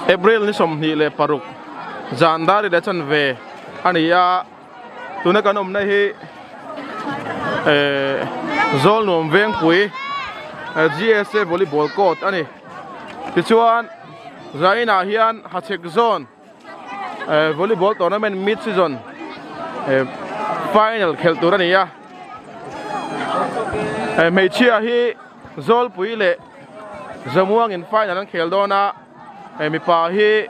April ni 26 zan dar leh chanve a ni a tuna kan awmna hi ehh Zawlnuam Vengpui G_S_A volleyball court a ni tichuan zainah hian hachhek zawn. Volleyball tournament mid season final khelh tur a ni a hmeichhia hi Zawlpui leh Zamuang in final an khel dawn a mipa hi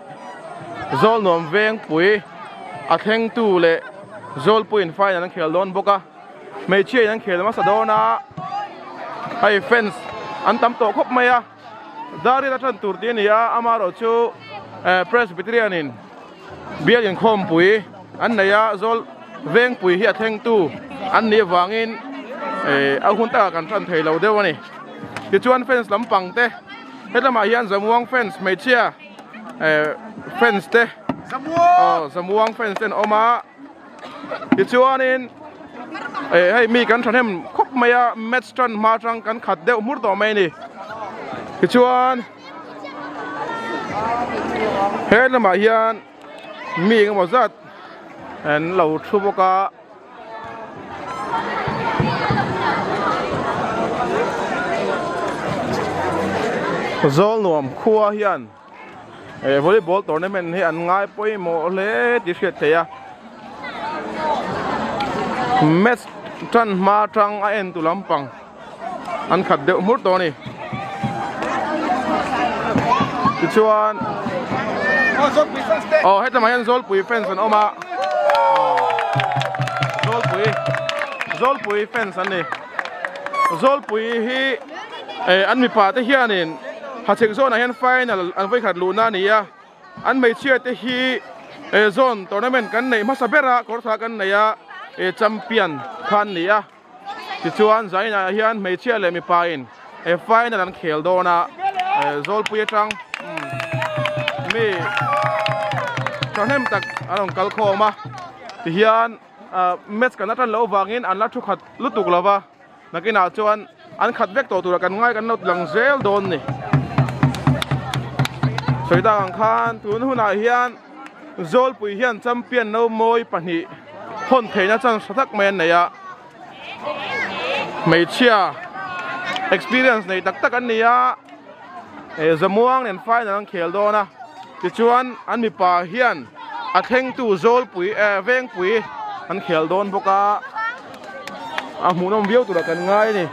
Zawlnuam Vengpui a thlengtu leh Zawlpui in final an khel dawn bawk a hmeichhia in an khel hmasa dawn a hei fans an tam tawh khawp mai a. Daril a tan tur tih a ni a, amaherawhchu Presbyterian in bial inkhawmpui an nei a, zawl vengpui hi a thlengtu an nih avangin a hun takah kan tan thei lo deuh a ni. Tichuan fans lampang te helamah hian Zamuang fans hmeichhia fans te aw Zamuang fans te an awm a. Tichuanin eh hei mi kan thahnem khawp mai a match tan hma atang kan khat deuh hmur tawh mai a ni tichuan he lamah hian mi eng emaw zat an lo thu bawk a. Zawlnuam khua hian. He volleyball tournament hi an ngai pawimawh hle tih hriat theih a match tan hma tang a en tu lampang an khat deuh hmur tawh a ni tichuan aw hetlangah hian zawlpui fans an awm a zawlpui zawlpui fans an ni zawlpui hi. Eh an mipa te hianin hachhek zawnah hian final an vawikhat luhna a ni a, an hmeichhia te hi eh zawn tournament kan neih hmasa ber a kawr tha kan nei a eh champion kha an ni a tichuan zainah hian hmeichhia leh mipa in eh final an khel dawn a eh zawlpui atang mi thahnem tak an rawn kal khawm a tihian ah match kan atan loh avangin an la thu khat lutuk lova. Nakinah chuan an khat vek tawh tura kan ngai kan lo lang zel dawn ni. Sawi tak ang khan tun hunah hian Zawlpui hian champion no mawi pahnih hawn theihna chance tha tak mai an nei a. Hmeichhia experience nei tak tak an ni a, eh Zamuang nen final an khel dawn a. Tichuan an mipa hian a thlengtu Zawlpui eh Vengpui an khel dawn bawk a. A hmuhnawm viau turah kan ngai a ni.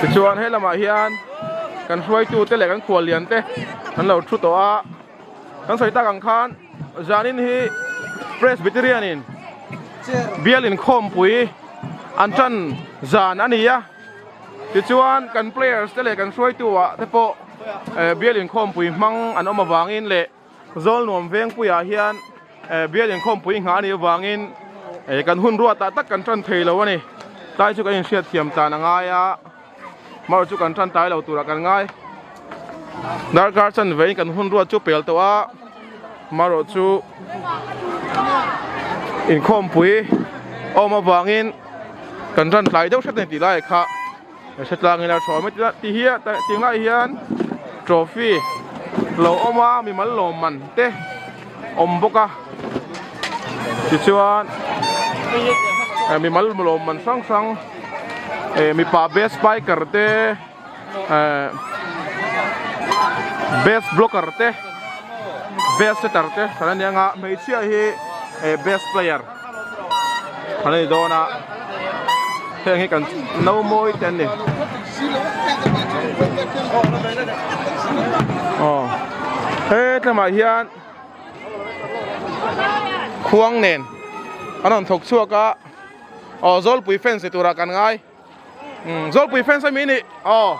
Tichuan he lamah hian kan hruaitu te leh kan khuallian te an lo thu tawh a. Kan sawi tak ang khan zanin hi Presbyterian in bial inkhawmpui an tan zan a ni a. Tichuan kan players te leh kan hruaitu ah te pawh bial inkhawmpui hmang an awm avangin leh Zawlnuam Vengpuiah hian bial inkhawmpui nghah a nih avangin kan hun ruatah tak kan tan thei lo a ni. Tlai chu kan inhriat thiam tlan a ngai a, mar chu kan tan tai lo turah kan ngai. Darkar chanvein kan hun ruat chu pel tawh a, marawh chu inkhawmpui a awm avangin kan tan tlai deuh hret a ni tih lai kha. Hre tlang ila thaw mai ti hian ti ngai hian trophy lo awm a mimal lawm man te awm bawk a tichuan mimal lawm man hrang hrang eh mipa best spiker te eh best blocker te best setter te kan ania nga hmeichhia hi eh best player. An ni dawn a heng hi kan no mawi te an ni aw he tlamah hian khuang nen an rawn thawk chhuak a aw zawlpui fans ni turah kan ngai umm zawlpui fans ami ni aw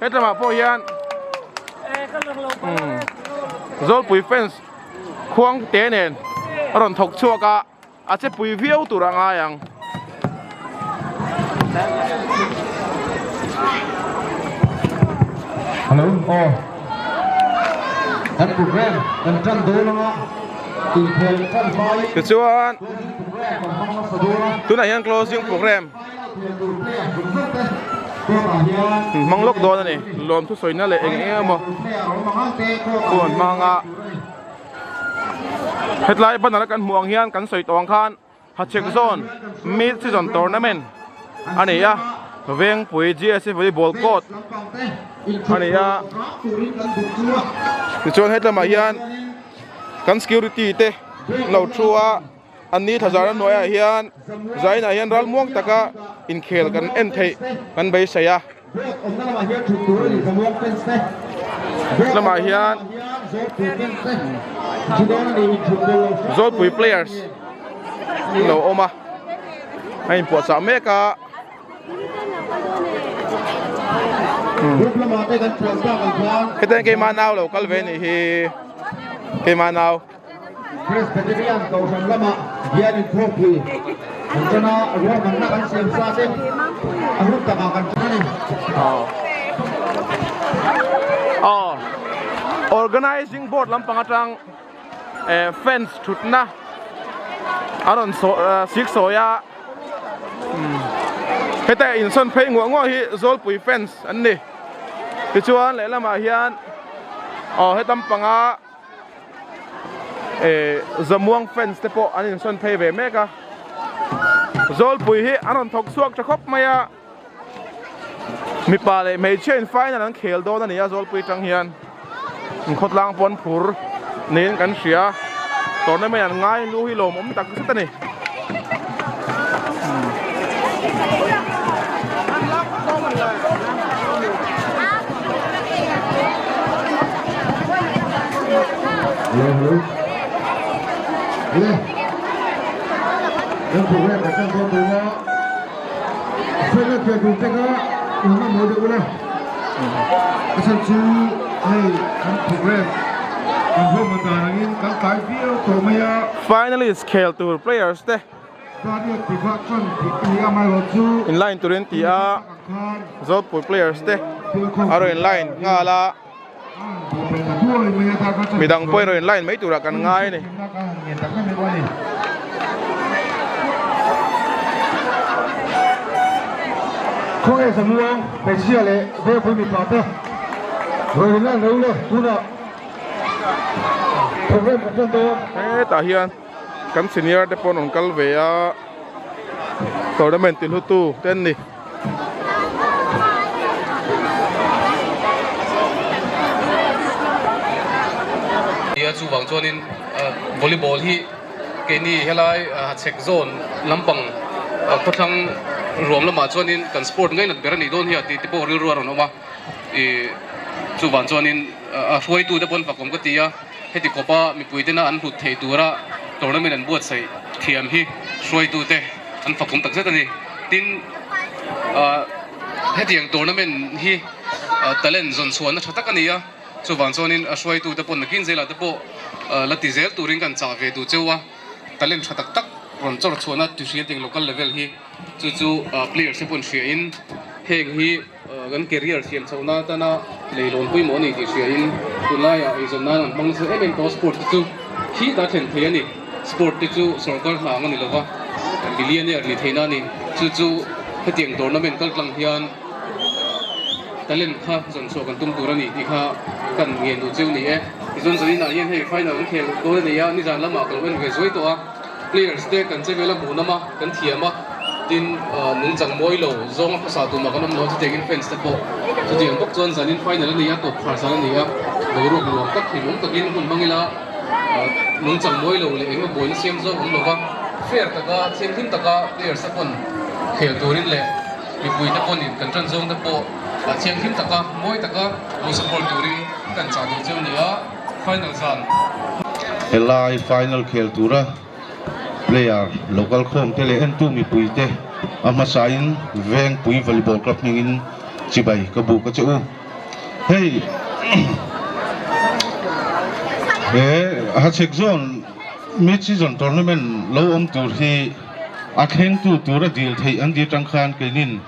he tlamah pawh hian umm zawlpui fans khuang te nen a rawn thawk chhuak a. A che pui viau tur a ngai ang. Hello, aw. Kan program kan tan dawn anga inkhel tan hmain Tichuan closing program kan hmang nasa dawn a. tunah hian closing program Final khel tur player zawng zawng te. An hmang lawk dawn a ni. Lawmthu sawina leh eng eng emaw thu an hmang a. Hetlai banner a kan hmuh ang hian kan sawi tawh ang khan Hachhek Zone Mid Season Tournament a ni a. Vengpui GSC Volleyball Court a ni a. Tichuan hetlamah hian kan security te an lo thu a. An ni thlazarna hnuaiah hian zainah hian ralmuang taka inkhel kan en theih kan beisei a. Lamah hian Zawlpui players an lo awm a, a inpuahchah mek a. Hetiang keimah nau lo kal ve a nih hi, keimah nau. Presbyterian Kohhran lamah hian inkhawmpui an tan a, ruahmanna kan siam sa te a hun takah kan tan a ni. Aw Organizing board lampang atang fans thutna a rawn sik sawi a, heta insawn phei nguah nguah hi Zawlpui fans an ni. Tichuan lehlamah hian aw hetam panga. Eh Zamuang fans te pawh an insawn phei ve mek a, Zawlpui hi an rawn thawk chhuak tha khawp mai a, mipa leh hmeichhia in final an khel dawn a ni a Zawlpui tang hian khawtlang pawn phur niin kan hria, tournament an ngai lu hi lawmawm tak zet a ni. Finalist khel tur players te in line turin ti a Zawlpui players te a rawn in line nghal a midang pawhin rawn in line mai turah kan ngai a ni. Hetah hian kan senior te pawh an rawn kal ve a tournament ti hlu tu te an ni. Nia chuvang chuanin volleyball hi keini helai Hachhek zone lampang khawthlang ruam lamah chuanin kan sport ngainat ber a nih dawn hi a tih te pawh rilru a rawn awm a ih chuvang chuanin a hruaitute pawn fakawm ka ti a. Heti khawpa mipui tena an hlut theih tura tournament an buatsaih thiam hi hruaitute an fakawm takzet a ni. Tin, hetiang tournament hi talent zawn chhuahna tha tak a ni a, chuvang chuanin a hruaitute pawh nakin zelah te pawh la ti zel turin kan chah ve duh cheu a, talent tha tak tak rawn chawr chhuahna ti hria tiang local level hi chu chu players te pawh hriain heng hi Kan career siam chhohna atana leilawn pawimawh a ni tih hriain tunlaiah eizawn nan an hmang nasa em em tawh a, sport te chu khi ta thlen thei a ni. Sport te chu sorkar hna ang a ni lova, millionaire ni theihna a ni. Chu chu hetiang tournament kal tlang hian talent kha zawn chhuah kan tum tur a ni tih kha kan ngen duh cheu ni e. Tichuan zaninah hian hei final kan khel dawn a ni a, nizan lamah ka lo en ve zuai tawh a. Players te kan che vel a hmuh nawm a, kan thiam a, tin nungchang mawi lo zawnga hmasa tumah kan awm lo a, chutiangin fans te pawh chutiang bawk chuan zanin final a ni a, tawp khar zan a ni a, boruak nuam tak hlimawm takin hun hmang ila nungchang mawi lo leh engemaw buaina siam zawng awm lova fair taka thianghlim taka players te pawn khel turin leh mipui te pawnin kan tan zawng te pawh thianghlim taka mawi taka lo support turin kan chah duh cheu a ni a. Final zan. Helai final khel tura player lo kal khawm te leh entu mipui te a hmasain Vengpui Volleyball Club hmingin chibai ka buk a che u. Hei he Hachhek Zone Mid Season Tournament lo awm tur hi a thlengtu tura dil theih an ti atang khan keinin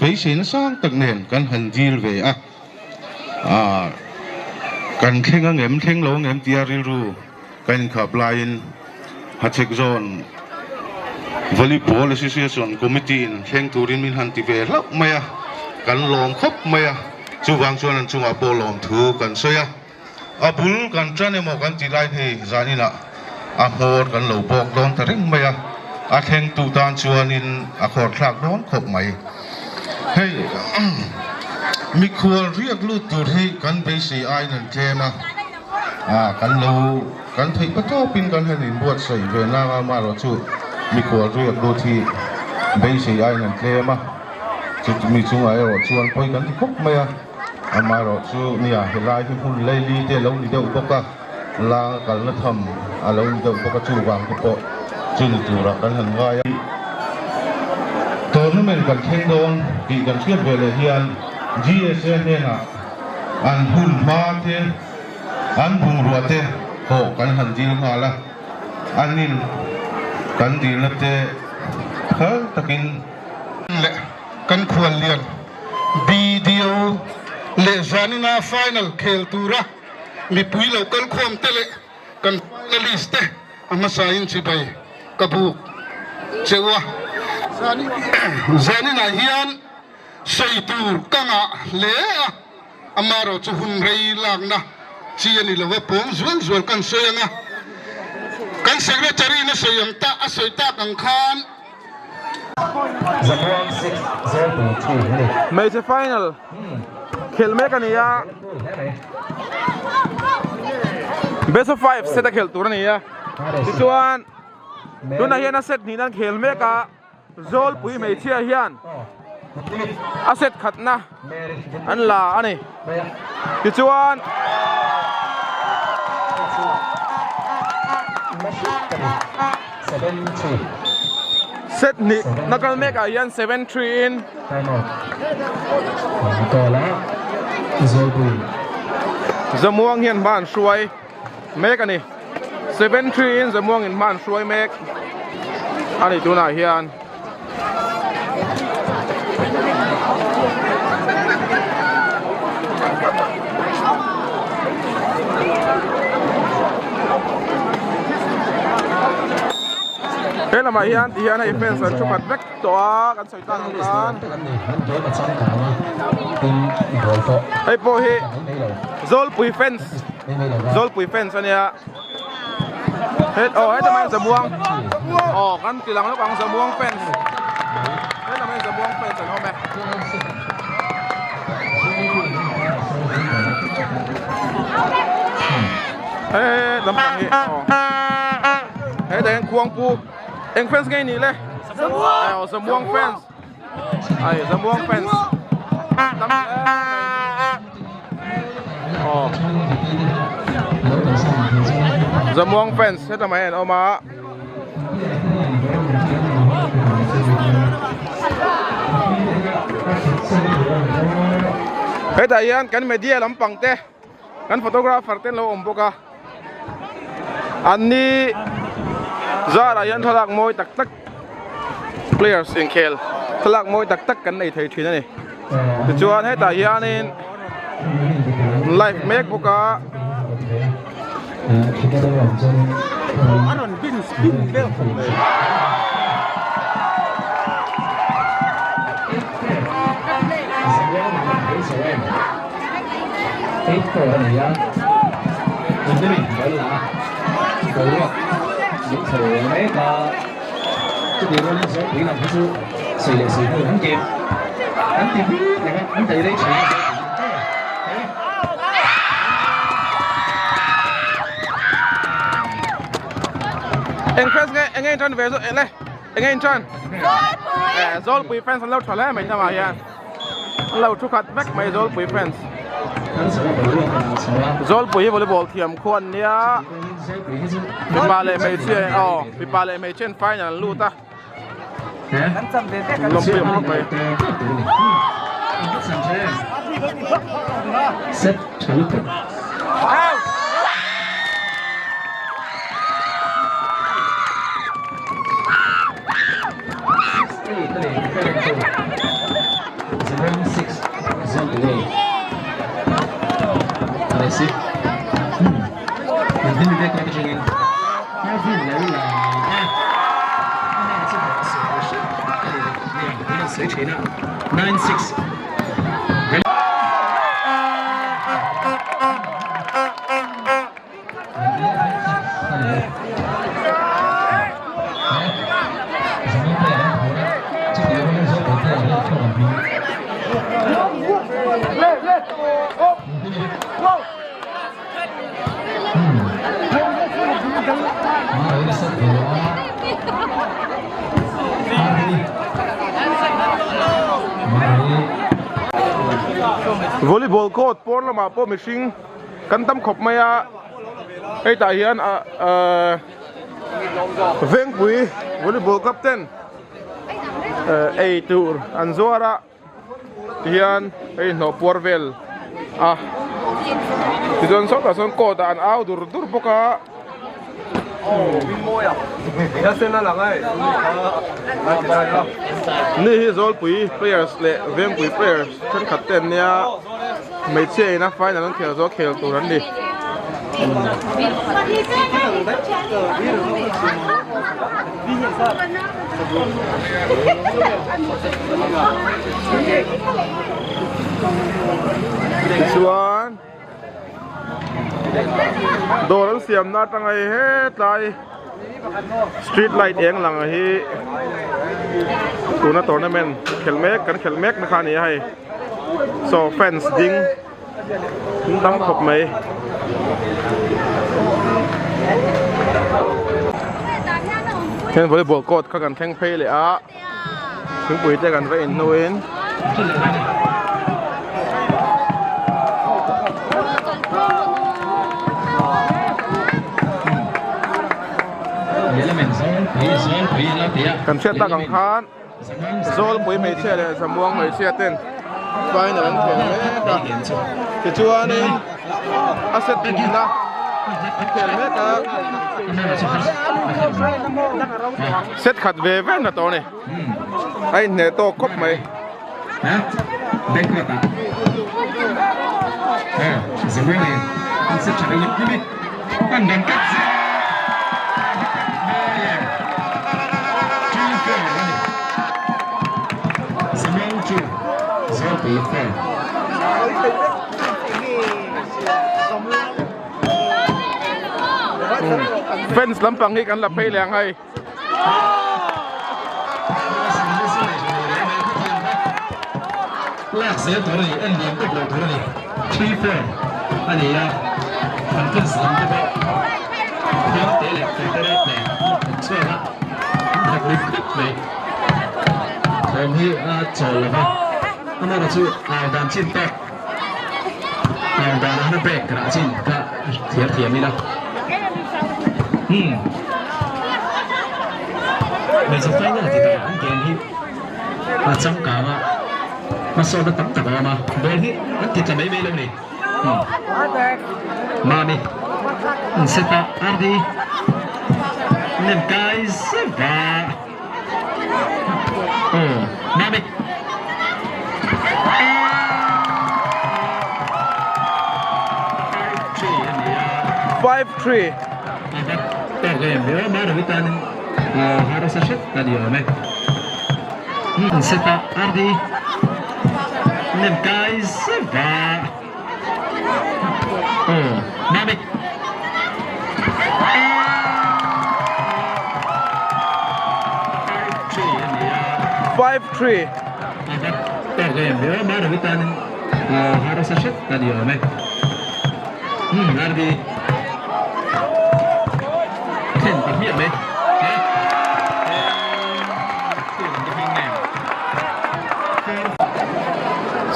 beiseina sang tak nen kan han dil ve a. Aaa kan thleng ang em thleng lo ang em tia rilru ka inkhap laiin Hachhek zawn Volleyball Association Committee in thleng turin min han ti ve hlauh mai a, kan lawm khawp mai a, chuvang chuan an chungah pawh lawm thu kan sawi a. A bul kan tan emaw kan tih lai hei zaninah a hmawr kan lo bawk dawn ta reng mai a, a thlengtu tan chuanin a khawr thlak dawn khawp mai. Hei mikhual riak lut tur hi kan beisei aiin an tlem a, kan lo kan theih patawpin kan han inbuatsaih ve nang a, amaherawhchu mikhual riak lut hi beisei aiin an tlem a, chutimi chungah erawh chuan pawi kan ti khawp mai a. Amaherawhchu nia helai hi hmun laili te a lo ni deuh bawk a, lang a kalna tham a lo ni deuh bawk a, chuvang te pawh chu ni turah kan han ngai a. Tournament kan thleng dawn tih kan hriat ve leh hian GSA hnenah an hun hma te, an bungrua te pawh kan han dil nghal a, anin kan dilna te phal takin leh kan khuallian BDO leh zanina final khel tura mipui lo kal khawm te leh kan finalist te a hmasain chibai ka buk cheu a. Zaninah hian sawi tur ka ngah hle a, amaherawh chu hun rei lakna chi a ni lo a, pawng zual zual kan sawi ang a, kan secretary in a sawi ang ta a sawi tak ang khan. Hmeichhe final khelh mek a ni a, best of 5 set a khelh tur a ni a, tichuan tunah hian a set hnih nan khel mek a, Zawlpui hmeichhia hian a set khatna an la a ni, tichuan. Set hnih na kal mek ah hian 7-3 in Zamuang hian hma an hruai mek a ni. 7-3 in Zamuang in hma an hruai mek a ni tunah hian. He lamah hian ti hian hei fans an thu khat vek tawh a kan sawi tak ang khan hei pawh hi Zawlpui fans Zawlpui fans a nia. Het aw heta mai Zamuang aw kan ti lang lawk ang Zamuang fans heta mai Zamuang fans an awm e. He lampang hi aw heta hian Khuangpu eng fans nge nih le Zamuang aw Zamuang fans ai Zamuang fans tam hle mai. Aw Zamuang fans heta mai an awm a hetah hian kan media lampang te kan photographer te an lo awm bawk a an ni zarah hian thlalak mawi tak tak players inkhel thlalak mawi tak tak kan nei thei thin a ni tichuan hetah hianin live mek bawk a. Eng fans nge eng nge in tan ve zawk le eng nge in tan Zawlpui fans an lo tha hle mai hnamah hian. An lo thu khat vek mai Zawlpui fans. Zawlpui hi volleyball thiam khu an nia. Mipa leh hmeichhia in aw mipa leh hmeichhia in final an lut a. Lawmpui awm khawp mai. sawi thin a, 96. Volleyball court pawn lamah pawh mihring kan tam khawp mai a hei tah hian ah ahh vengpui volleyball captain eh ei tur an zuar a. Tihian hei hnawh puar vel a tichuan sawtah sawn court ah an au dur dur bawk a. Ni hi Zawlpui players leh Vengpui players thenkhat te an nia hmeichhia ina final an khel zawh khel tur an ni. Tichuan dawr an siamna atanga hei hetlai street light eng lang hi tuna tournament khelh mek kan khelh mek na kha a ni a hei saw fans ding. An tam khawp mai. Hian volleyball court kha kan thleng phei leh a thingpui te kan va in hnuin kan hriat tak ang khan Zawlpui hmeichhia leh Zamuang hmeichhia ten final an khel mek a tichuanin a set thumna an khel mek a set khat ve ve na tawh a ni a inhneh tawk khawp mai. Fans lampang hi kan la phei leh ang hei. Lak zel tur a ni, en liam tawp lo tur a ni. 3-4 a ni a, an fans lam te pawh khuang te leh federate nen an chhuak a, an thak ri khawp mai. Thawm hi a chawl lo va, amaherawhchu chu au dan chin tawk, au dan a hna break rah chin kha thiam thiam ila. Hmm. Hmeichhe final ti ta an game hi a changkang a hmasawnna tam tak a awm a ball hi an ti tla mai mai lo ni hmm. Mami an set a RD nem kai zeuh a oh Mami 5-3 5-3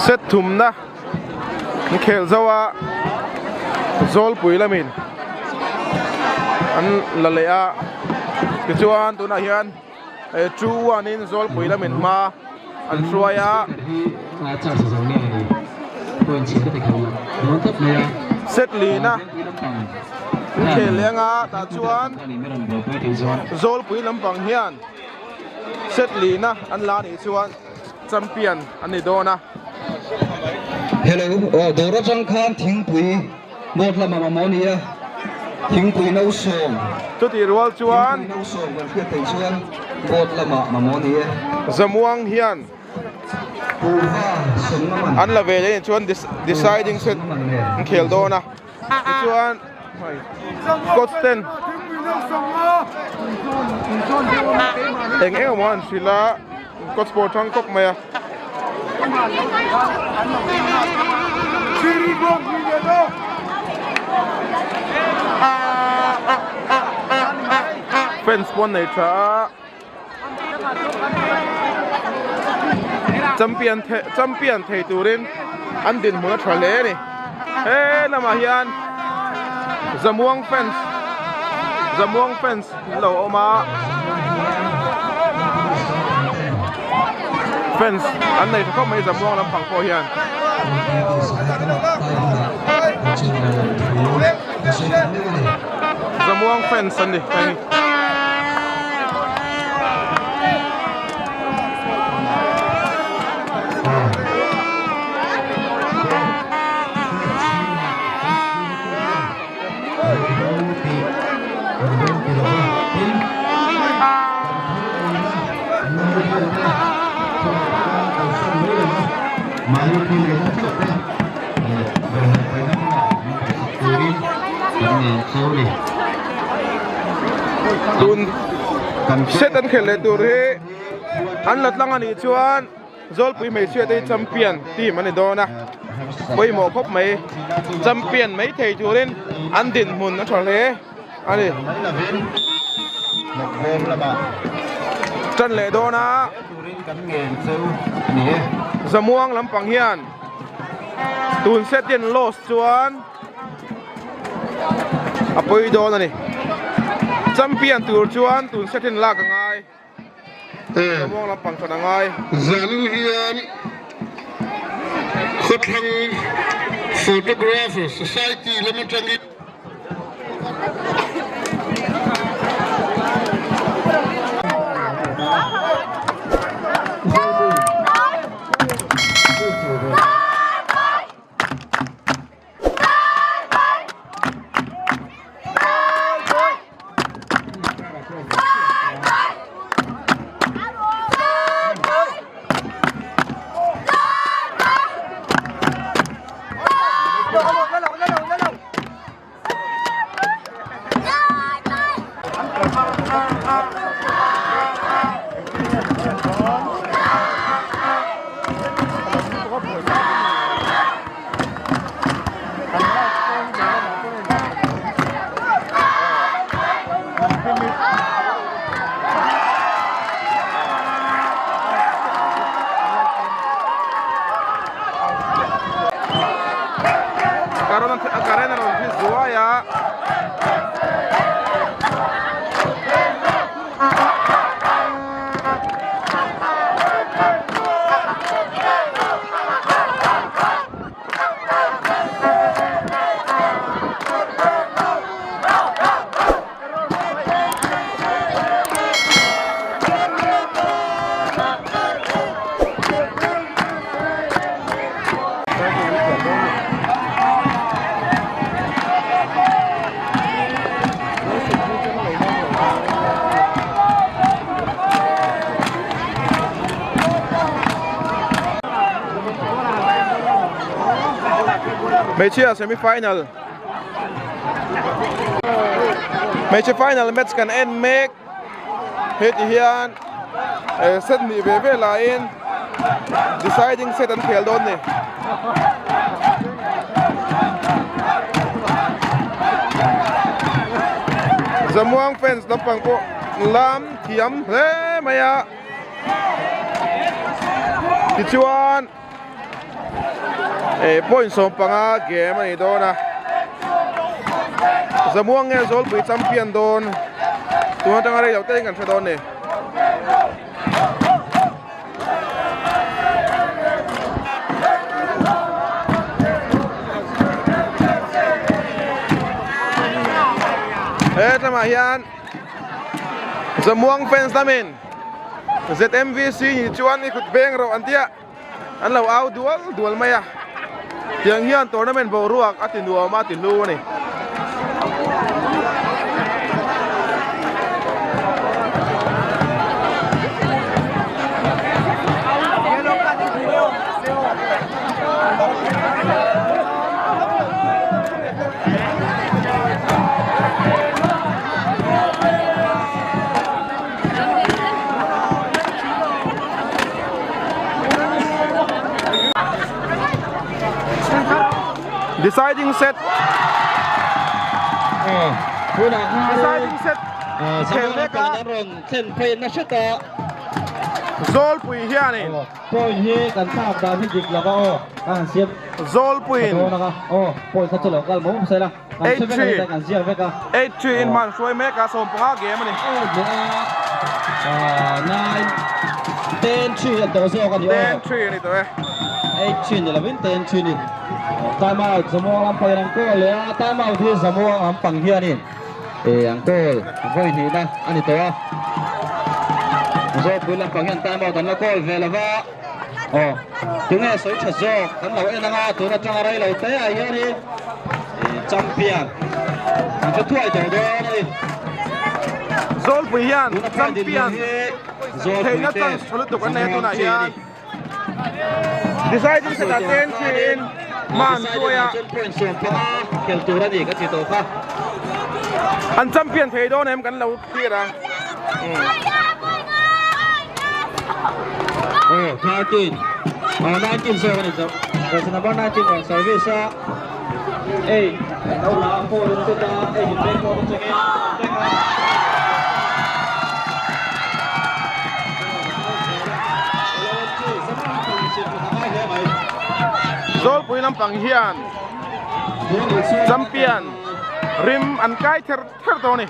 Set thumna an khel zo a Zawlpui lamin an la leh a tichuan tunah hian 2-1 in Zawlpui lamin hma an hruai a. Set lina an khel leh anga tah chuan Zawlpui lampang hian set lina an la nih chuan champion an ni dawn a. Hello, aw dawr atang khan thingpui board lamah mamawh a ni a, thingpui no sawm. Chutih rual chuan Thingpui no sawm kan hriat theih chuan board lamah mamawh a ni e. Zamuang hian. an la ve leh anih chuan deciding set an khel dawn a tichuan coach ten eng eng emaw an hrilh a coach pawh a tang kawp mai a. Fans pawh an nei tha a. Champion the champion thei turin an dinhmun a tha hle a ni he lamah hian Zamuang fans Zamuang fans an lo awm a fans an nei tha khawp mai Zamuang lampang pawh hian. Zamuang fans an ni hei hi. Tun set an khelh leh tur hi an la tlang a nih chuan Zawlpui hmeichhia te hi champion team a ni dawn a pawimawh khawp mai champion mai thei turin an dinhmun a tha hle a ni. Tan leh dawn a Zamuang lampang hian tun set hian loss chuan a pawi dawn a ni. Champion tur chuan tun set hian lak a ngai. Zamuang lampang tan a ngai. Zanin hian khawthlang Photographer Society lam atangin. Current a rawn thi zuai a. Hmeichhia semi final Hmeichhe final match kan en mek heti hian eh set hnih ve ve laiin deciding set an khel dawn ni. Zamuang fans lampang pawh lam thiam hle mai a tichuan eh point 15 game a ni dawn a Zamuang nge Zawlpui champion dawn tun atanga rei lo te in kan hre dawn ni. He tlamah hian Zamuang fans lamin ZMVC ni chuan i kut veng rawh an tia an lo au dual dual mai a tiang hian tournament boruak a ti nuam a ti hlu a ni. Deciding set. Deciding set. Khel mek a. Thlen phei na hret a. Zawlpui hianin. Point hi kan thlak dan hi dik lova aw. Ka han siam. Zawlpuiin. Aw point kha chu lo kal mawm sela. 8-3 8-3 in hman hruai mek a 15 game a ni. 9 10-3 an tawh zawk a ni aw. 10-3 a ni tawh e. 8-3 ni lovin 10-3 ni. Time out Zamuang lampang in an call leh a, time out hi Zamuang lampang hianin eh an call vawi hnihna a ni tawh a. Zawpui lampang hian time out an la call ve lova. Aw tunge sawi tha zawk kan lo en anga tun atanga rei lo te ah hianin champion an hre thuai tawh dawn a ni. Zawlpui hian champion theihna chance tha lutuk an nei a tunah hian deciding set ah ten thin man hruai a. Point 15 khel tur a ni ka ti tawh kha. An champion thei dawn em kan lo thlir ang. Oh, 13. Oh, 19 zawk a ni zawk. Jersey number 19 rawn service a. Ei, lo la a ball in set a, ei in veng pawh chengin teng a. Zawlpui lampang hian champion rim an kai ther ther tawh a ni.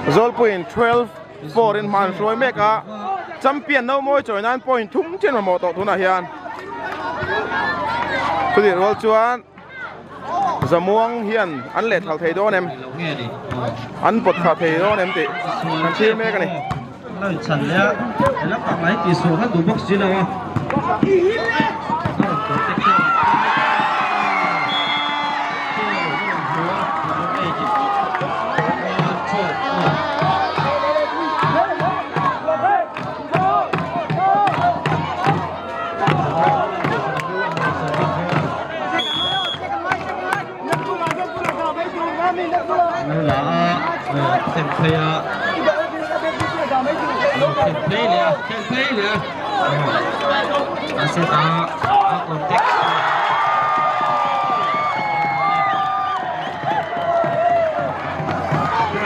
Zawlpuiin 12 4 in hman hruai mek a, champion no mawi chawi nan point thum chen mamawh tawh tunah hian chutih rual chuan Zamuang hian an lehthal thei dawn em? An pawt thla thei dawn em tih kan thlir mek a ni.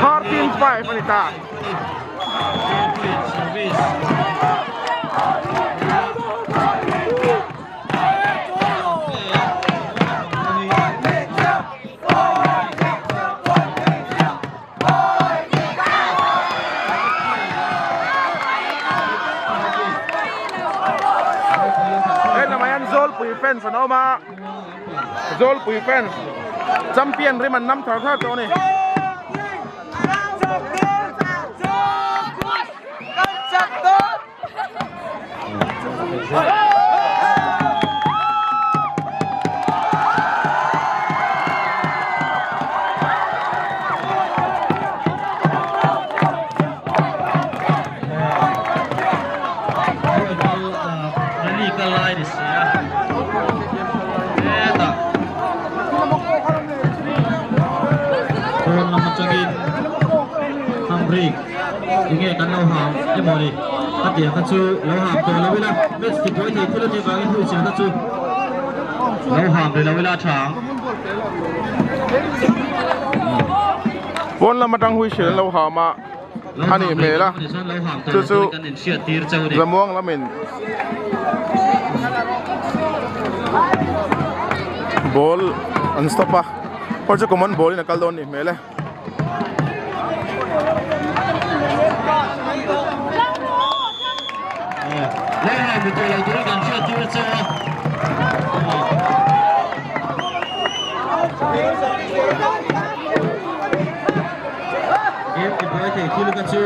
13-5 a ni ta. Helamah hian Zawlpui fans an awm a, Zawlpui fans champion rim an nam thar thar tawh a ni. rik enge kan lo ham emaw ni a tiang kha chu lo ham tawh lo ila match ti buai thei thil a nih vangin whistle kha chu lo ham ri lo ila a tha ang. Pawn lam atang whistle an lo ham a a nih hmel a chu chu Zamuang lamin ball an stop a pawh chu common ball in a kal dawn a nih hmel e. Game ti buai thei thil kha chu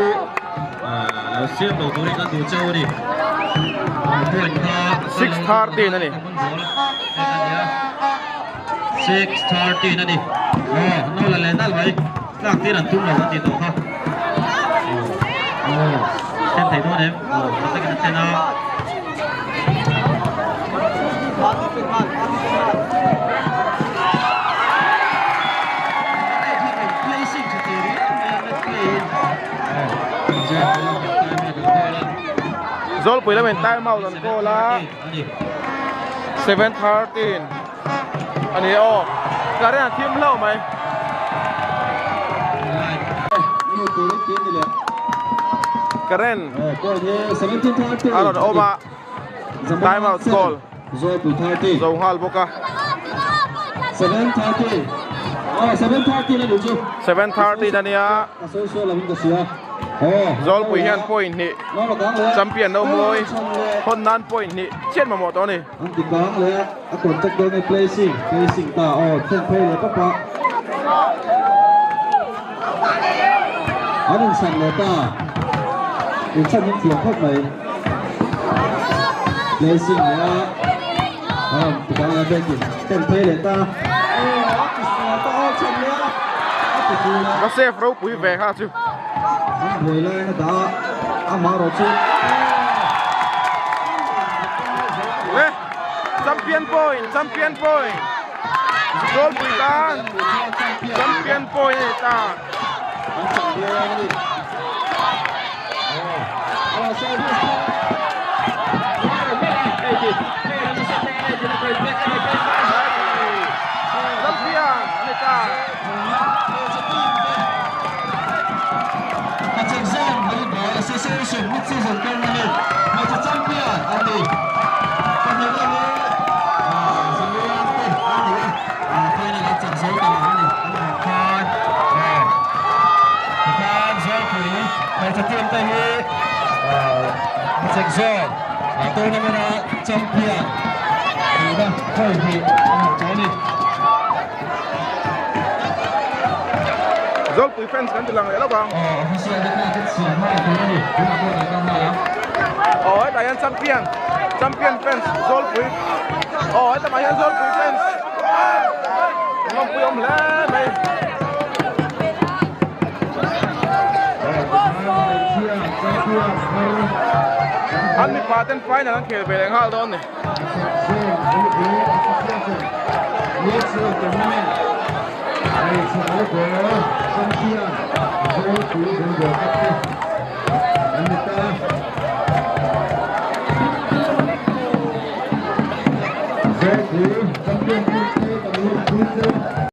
lo siam lo turin kan duh chauh a ni. Point kha 6:13 a ni. 6:13 a ni. Aw no la leh nal mai. Tlak tir an tum lo an tih tawh kha. Aw then thei dawn em? Aw tha takin a then a. Zawlpui lamin time out an call a 7:13 a ni aw current a thim hlauh mai. Current a rawn awm a time out call zo nghal bawk a. 7:13 a nia. Zawlpui hian point hnih champion no mawi hawn nan point hnih chian mamawh tawh a ni. An ti kang leh a, a contact dawn e placing, placing ta aw thlen phei leh pawp a. An inchhan leh ta, inchhan in thiam khawp mai. Placing leh a, a rawn ti kang leh backing, thlen phei leh ta. Aw a ti sual ta aw chhan leh a, a ti fuh leh. Va save ropui ve kha chu. An buai laiin a dah a, amaherawh chu. Le champion point champion point Zawlpui tan champion point a ni ta. Champion a ni ta. Association mid-season tournament hmeichhe champion an ni. Pahnih hi Zamuang te an ni a, final an chak zo ta lo a ni. An hmuh khan tikhan Zawlpui hmeichhe team te hi hachek zawn tournament a champion tihna vawi hnih an hmuh tawh a ni. Zawlpui fans kan ti lang leh lawk ang. Aw hetah hian champion champion fans Zawlpui aw hetah mah hian Zawlpui fans lawmpui awm hle mai. An mipa ten final an khel ve leh nghal dawn ni.